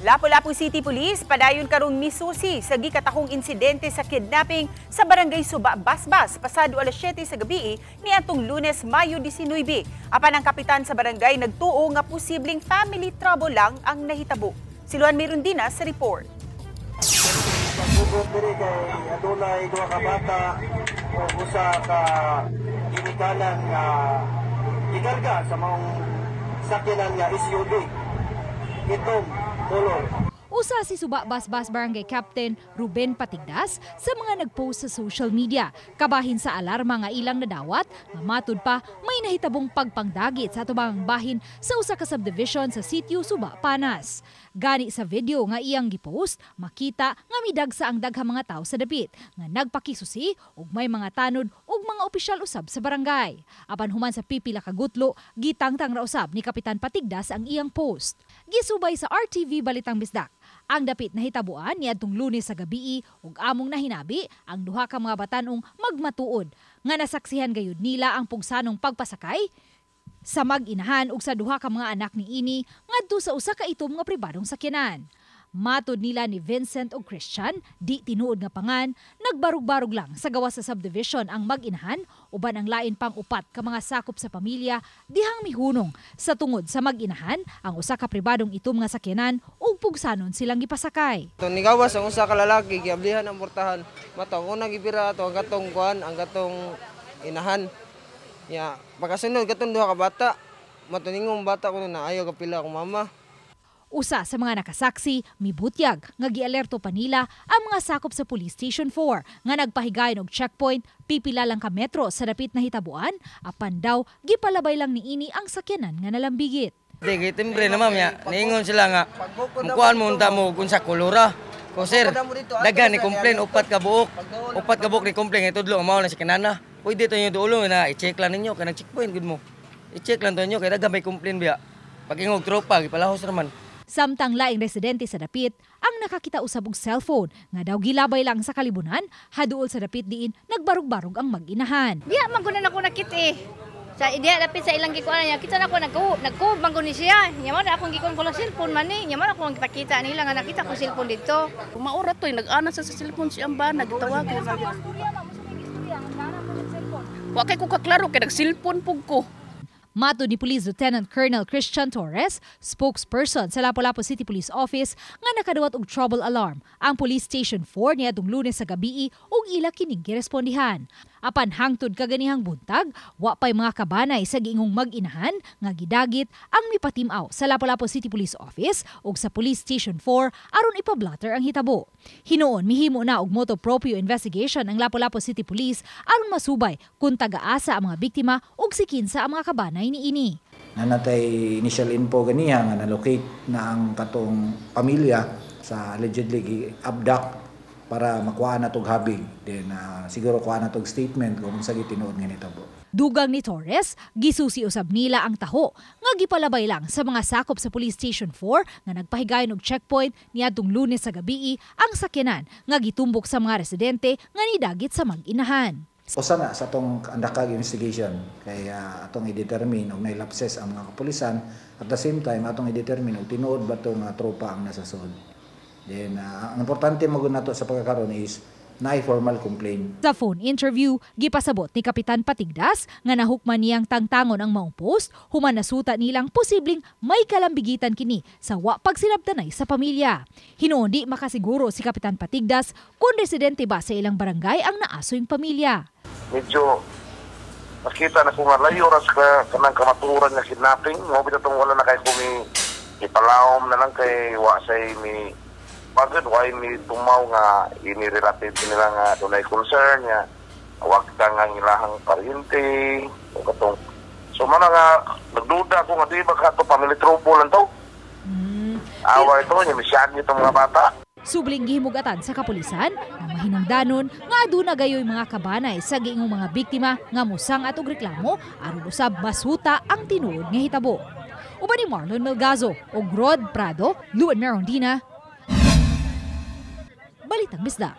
Lapu-Lapu City Police padayon karong misusi sa gikatahong insidente sa kidnapping sa Barangay Suba, Basbas pasado alas 7 sa gabi niadtong Lunes, Mayo 19. Apan ang kapitan sa barangay nagtuo nga posibleng family trouble lang ang nahitabo. Si Luan Mirundina sa report. Pagbugot diri kay adunay duha ka bata o usa ka ginikanan nga gikarga sa maong sakyanan nga SUV itom color. Usa si Suba Basbas Barangay Captain Ruben Patigdas sa mga nagpost sa social media. Kabahin sa alarma nga ilang nadawat, nga matud pa may nahitabong pagpangdagit sa atubang bahin sa usa ka subdivision sa sitio Suba Panas. Gani sa video nga iyang gipost, makita nga midagsa ang daghang mga tao sa dapit nga nagpakisusi ug may mga tanod ug mga opisyal usab sa barangay. Apan human sa pipila ka gutlo, gitangtang ra usab ni Kapitan Patigdas ang iyang post. Gisubay sa RTV Balitang Bisdak ang dapit nahitabuan niadtong Lunes sa gabii ug among nahinabi ang duha ka mga batan-ong magmatuod nga nasaksihan gayud nila ang pugsanong pagpasakay sa mag-inahan ug sa duha ka mga anak niini ngadto sa usa ka itom nga pribadong sakyanan. Matod nila ni Vincent ug Christian, di tinuod nga pangan, nagbarug-barug lang sa gawas sa subdivision ang mag-inahan uban ang lain pang upat ka mga sakop sa pamilya dihang mihunong sa tungod sa mag-inahan ang usa ka pribadong itom nga sakyanan ug pugsanon silang gipasakay. Ito nigawas ang usa ka lalaki, giablihan ang portahan. Mato ang unang gibira ato ang katong kuan, ang katong inahan. Ya, pagkasunod katong duha ka bata. Matuningong bata ko na ayaw kapila akong mama. Usa sa mga nakasaksi, mibutyag nga gialerto pa nila ang mga sakop sa Police Station 4 nga nagpahigayon og checkpoint pipila lang ka metro sa dapit nahitabuan, apan daw gipalabay lang niini ang sakyanan nga nalambigit. Di kay timbre na, ma'am, ya. Niingon sila nga mukuan mo unta mo kung sa kulura. Ko sir, daghan ni complain, upat ka buok. Upat ka buok ni complain itudlo mao na si kinana. Pwede to inyo dulo na i-check lang ninyo kay nag-checkpoint gud mo. I-check lang to ninyo kay daghan may complain biya. Pag ingog tropa gipalahos raman. Samtang laing residente sa dapit ang nakakita usab og cellphone nga daw gilabay lang sa kalibunan haduol sa dapit diin nagbarug-barug ang mag-inahan. Diya man ko na nako nakit eh. Sa diya dapit sa ilang gikuan niya, kita na ko nagkuob man ko ni siya. Nya man akong gikuan ko lang cellphone man ni. Nya man akong gipakita nila nga nakita ko cellphone dito. Maura to, nag-ana sa cellphone si amba, nagtawag. Wa kay ko kaklaro kay nag-cellphone pug ko. Matod ni Police Lieutenant Colonel Christian Torres, spokesperson sa Lapu-Lapu City Police Office, nga nakadawat og trouble alarm ang Police Station 4 niadtong Lunes sa gabii ug ila kining girespondihan. Apan hangtod kaganihang buntag, wa pay mga kabanay sa giingong mag-inahan nga gidagit ang mipatim-aw sa Lapu-Lapu City Police Office ug sa Police Station 4 aron ipablatter ang hitabo. Hinuon mihimo na og motu proprio investigation ang Lapu-Lapu City Police aron masubay kung taga-asa ang mga biktima ug sikinsa ang mga kabanay niini. Nanatay initial info ganiha nga na-locate na ang katong pamilya sa allegedly abduct para makuha na tog habig. Then siguro kuha na tog statement kung unsa gitinuod nga nitabo. Dugang ni Torres, gisusi usab nila ang taho nga gipalabay lang sa mga sakop sa Police Station 4 nga nagpahigayon og checkpoint niadtong Lunes sa gabii ang sakyanan nga gitumbok sa mga residente nga nidagit sa mag-inahan. Usa na sa atong andakag investigation kay atong i-determine og nailapses ang mga kapulisan, at the same time atong i-determine og tinuod ba tong tropa ang nasa sud. Then ang importante mo nato sa pagkakaron is naay formal complaint. Sa phone interview, gipasabot ni Kapitan Patigdas nga nahukman niyang tangtangon ang maong post human nasuta nilang posibleng may kalambigitan kini sa wa pagsinabtanay sa pamilya. Hinuon di makasiguro si Kapitan Patigdas kung residente ba sa ilang barangay ang naasoyng pamilya. Medyo nakita na kung layo ras ka kanang kamatuoran nga kidnapping, mo bitong wala na kay kumi ipalawom na lang kay wa say mi pagod why mi tumaw nga ini-relative nila nga dunay concern nga wag ka nga ilahang paryente o katong. So man nga nagduda ko nga di ba ka to family trouble lang to. Away ito nya misyag itong mga bata. Subling gihimugatan sa kapulisan nga mahinungdanon nga aduna gayoy mga kabanay sa giingong mga biktima nga musang atog reklamo aron usab masuta ang tinuod nga hitabo. Uban ni Marlon Melgazo ug Rod Prado, Luan Merondina, Balitang Bisdak.